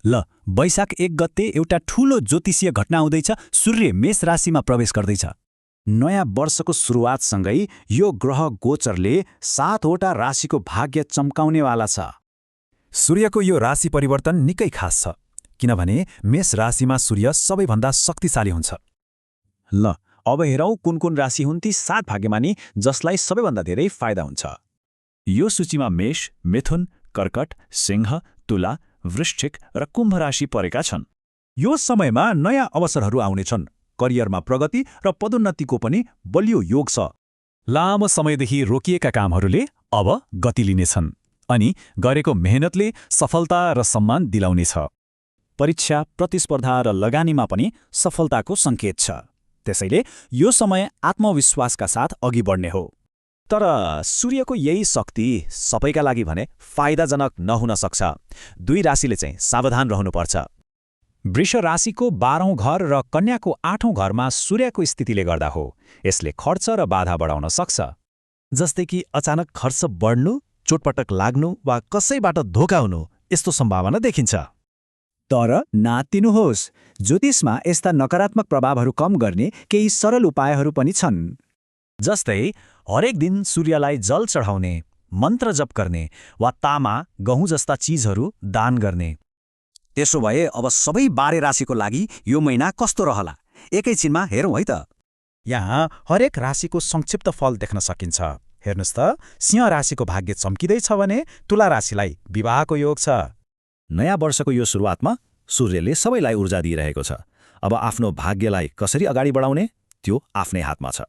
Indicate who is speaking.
Speaker 1: ल, वैशाख 1 गते एउटा ठूलो ज्योतिषीय घटना आउँदैछ। सूर्य मेष राशिमा प्रवेश गर्दैछ। नयाँ वर्षको सुरुवातसँगै यो ग्रह गोचरले 7वटा राशिको भाग्य चम्काउनेवाला छ।
Speaker 2: सूर्यको यो राशि परिवर्तन निकै खास छ, किनभने मेष राशिमा सूर्य सबैभन्दा शक्तिशाली हुन्छ।
Speaker 3: ल, अब हेरौँ कुन कुन राशि हुन् ती 7 भाग्यमानी जसलाई सबैभन्दा धेरै फाइदा हुन्छ।
Speaker 4: यो सूचीमा मेष, मिथुन, कर्कट, सिंह, तुला, वृश्चिक र कुम्भ राशि परेका छन्।
Speaker 5: यो समयमा नयाँ अवसरहरू आउनेछन्। करियरमा प्रगति र पदोन्नतिको पनि बलियो योग छ।
Speaker 2: लामो समयदेखि रोकिएका कामहरूले अब गति लिनेछन् अनि गरेको मेहनतले सफलता र सम्मान दिलाउनेछ।
Speaker 1: परीक्षा, प्रतिस्पर्धा र लगानीमा पनि सफलताको सङ्केत छ। त्यसैले यो समय आत्मविश्वासका साथ अघि बढ्ने हो।
Speaker 3: तर सूर्यको यही शक्ति सबैका लागि भने फाइदाजनक नहुन सक्छ। 2 राशिले चाहिँ सावधान रहनुपर्छ।
Speaker 6: वृष राशिको 12औं घर र कन्याको 8औं घरमा सूर्यको स्थितिले गर्दा हो। यसले खर्च र बाधा बढाउन सक्छ।
Speaker 5: जस्तै कि अचानक खर्च बढ्नु, चोटपटक लाग्नु वा कसैबाट धोका हुनु, यस्तो सम्भावना देखिन्छ।
Speaker 1: तर नातिनुहोस्, ज्योतिषमा यस्ता नकारात्मक प्रभावहरू कम गर्ने केही सरल उपायहरू पनि छन्।
Speaker 6: जस्तै हरेक दिन सूर्यलाई जल चढाउने, मन्त्र जप गर्ने वा तामा, गहुँ जस्ता चीजहरू दान गर्ने।
Speaker 7: त्यसो भए अब सबै 12 राशिको लागि यो महिना कस्तो रहला एकैछिनमा हेरौँ है त।
Speaker 5: यहाँ हरेक राशिको संक्षिप्त फल देख्न सकिन्छ। हेर्नुस् त, सिंह राशिको भाग्य चम्किँदैछ भने तुला राशिलाई विवाहको योग छ।
Speaker 3: नयाँ वर्षको यो सुरुवातमा सूर्यले सबैलाई ऊर्जा दिइरहेको छ। अब आफ्नो भाग्यलाई कसरी अगाडि बढाउने त्यो आफ्नै हातमा छ।